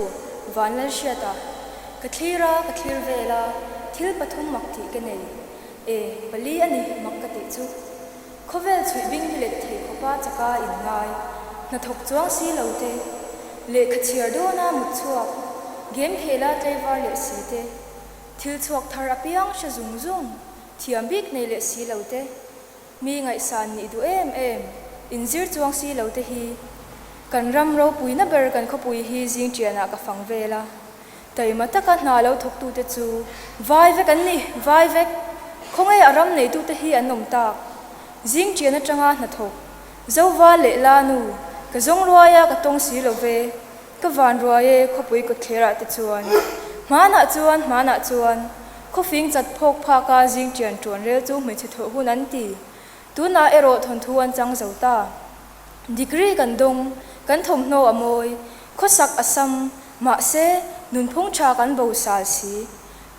U Vanlalhriata, Ka thlir a, ka thlir vel a, thil pathum mak tih ka nei. E, pali a ni mak ka tih chu. Khawvel chhuih bing hi let thei khawpa chaka inngai, hnathawk chuang si lo te, lehkha chhiar dawna mut chhuak, game khela tlaivar leh si te, thil chhuak thar apiang hre zung zung, thiam bik nei leh si lo te, Mi ngaihsan nih duh em em, inzir chuang si lo te hi kan ram ropuina ber kan khawpui hi zing ṭianah ka fang vel a. Taima taka hna lo thawktute chu vai vek an ni, vai vek! Khawnge a ram neitute hi an awm tak? Zing ṭian aṭanga hnathawk, Zoval leh Lanu, ka zawng ruai a ka tawng si lo ve, ka van ruai e khawpui kawtthlerah te chuan. Hmanah chuan, hmanah chuan. Khawfing chat phawk phak a zing ṭian ṭuan rel chu hmeichhe thawh hun an ti. Tunah erawh thawnthu an chang zo ta. Degree kan dawng, kan thawmhnaw a mawi, khawsak a sam, mahse, nunphung ṭha kan bo sal si.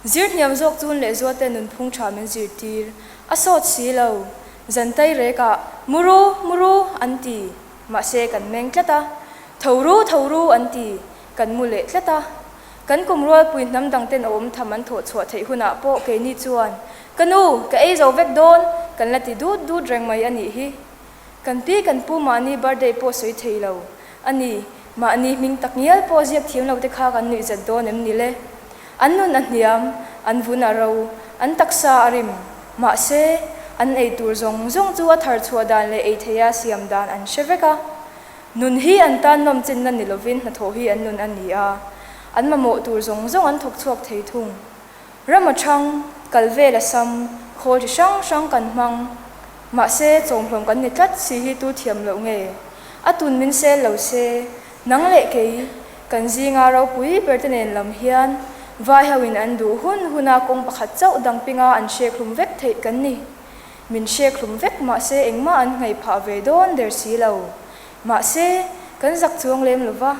Zir hniam zawk chun leh zualte nunphung ṭha min zirtir a sawt si lo. Zan tai rekah, Muru, muru, an ti, mahse kan meng tlat a. Tho ru, tho ru, an ti, kan mu leh tlat a. Kan kum rualpui hnam dang ten awm tham an thawh chhuah theih hunah pawh keini chuan, Ka nu, ka ei zo vek dawn, kan la ti dut dut reng mai a nih hi. Kan pi kan pu mahni birthday pawh sawi thei lo a ni, mahni hming tak ngial pawh ziak thiam lo te kha kan nuih zat dawn em ni le? An nun a hniam, an vun a ro, an taksa a rim, mahse, an ei tur zawng zawng chu a thar chhuah dan leh ei theia siam dan an hre vek a. Nun hi an tan nawm chinna ni lovin hnathawh hi an nun a ni a, an mamawh tur zawng zawng an thawk chhuak thei thung. Ram a thang, kal vel a sam, khawl chi hrang hrang kan hmang. Mahse, chawmhlawm kan ni tlat si hi tu thiam loh nge? A tun min sel lo se, nang leh kei, kan zinga ropui ber te nen lam hian vai ho in an duh hun huna kawng pakhat chauh dang pinga an hrek hlum vek theih kan ni. Min hrek hlum vek mahse engmah an ngaih phah ve dawn der si lo. Mahse, kan zak chuang lem lo va,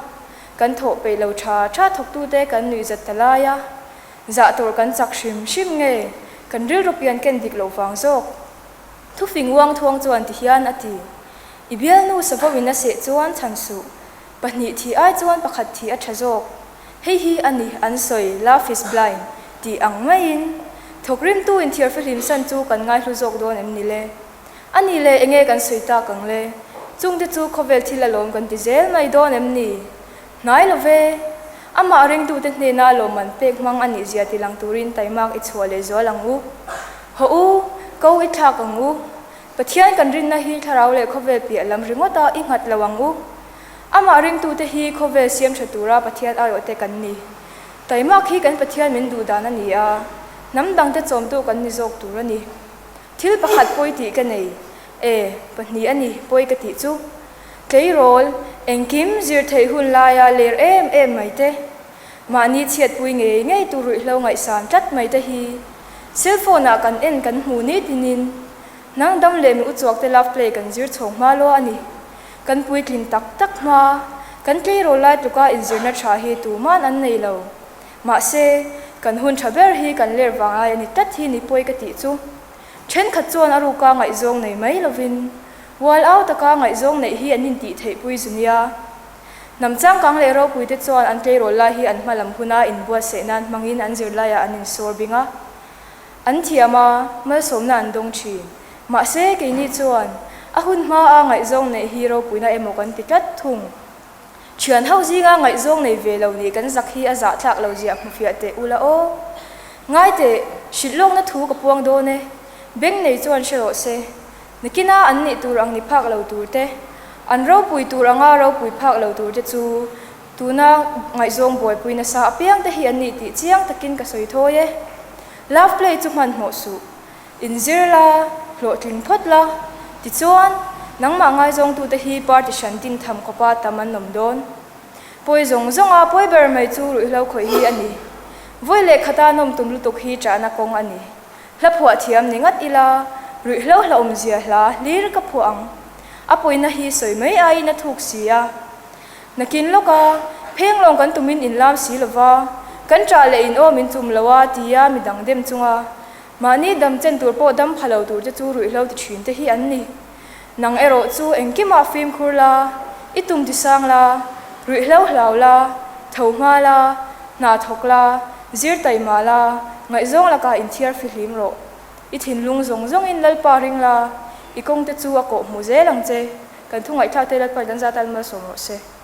kan thawh peih lo tha tha thawktute kan nuih zat ta lai a, zah tur kan chak hrim hrim nge, kan rilru pian ken dik loh vang zawk. Thufing uang thuang chuan ti hian a ti. I bialnu savo in a seh chuan chhan suh. Pahnih thih ai chuan pakhat thih a tha zawk. Hei hi a ni an sawi, love is blind, tih ang maiin. Thawkrimtu inthiarfihlim san chu kan ngaihlu zawk dawn em ni le? A nih leh enge kan sawi tak ang le? Chungte chu khawvel thil alawm kan ti zel mai dawn em ni? Hnai lo ve! Amah ringtute hnena lawmman pek hmang a nih zia ti lang turin taimak i chhuah leh zual ang u. Hawh u, ko i thlak ang u. Pathian kan rinna hi thlarau leh khawvel piah lam ringawta i nghat lo ang u. Amah ringtute hi khawvel siam tha tura Pathian aiawhte kan ni. Taimak hi kan Pathian min duh dan a ni a, hnam dangte chawmtu kan ni zawk tur a ni. Thil pakhat pawi tih ka nei. E, pahnih a ni, pawi ka tih chu. Tleirawl, engkim zir theih hun laia ler em em mai te, mahni chhiatpui ngei ngei tu ruihhlo ngaihsan tlat mai te hi cell phone ah kan en kan hmu nitinin hnang dam leh mi uchuak te love play kan zir chhawng hma lua a ni. Kan puitlin tak tak hma, kan tleirawl lai tluka inzirna tha hi tuman an nei lo. Mahse, kan hun tha ber hi kan ler vang ai a ni tlat hi ni pawi ka tih chu. Thenkhat chuan a ruka ngaihzawng nei mai lovin, ual au taka ngaihzawng neih hi an intih theih pui zu nia. Hnam changkang leh ropui te chuan an tleirawl lai hi an hma lam huna inbuatsaih nan hmangin an zirlaiah an insawr bing a. An thiam a, malsawmna an dawng thin. Mahse, keini chuan a hun hmaa ngaihzawng neih hi ropuina emaw kan ti tlat thung. Thian ho zinga ngaihzawng nei ve lo nih kan zak hi a zah tlak lo ziah hmu fiah teh ula aw. Ngai teh, hrilh lawkna thu ka puang dawn e. Beng nei chuan hre rawh se. Nakina an nih tur ang ni phak lo tur te, an ropui tur anga ropui phak lo tur te chu tuna ngaihzawng buaipui nasa apiang te hi an nih tih chiang takin ka sawi thawi e. Love play chu hmanhmawh suh. Inzir la, hlawhtling phawt la. Tichuan, nangmah ngaizawngtute hi party hran din tham khawpa tam an awm dawn. Pawi zawng zawnga pawi ber mai chu ruihhlo khawih hi a ni. Vawi leh khata nawm tum lutuk hi ṭahna kawng a ni. Hla phuah thiam ni ngat ila, ruihhlo hlauhawmzia hla hlir ka phuah ang. A pawina hi sawi mai aiin a thuk si a. Nakin lawka, phenglawng kan tumin inlam si lova, kan ṭah leh in aw min chum lo a tia midang dem chunga Mahni dam chen tur pawh dam pha lo tur te chu ruihhlo ti thin te hi an ni. Nang erawh chu engkimah fimkhur la, i tum ti sang la, ruihhlo hlau la, Tho hma la, hna thawk la, zir taima la, ngaihzawng lakah inthiar fihlim rawh. I thinlung zawng zawngin Lalpa ring la, i kawngte chu a kawh hmu zel ang che. Kan thu ngaihthlak te Lalpa in kan zat a malsawm rawh se.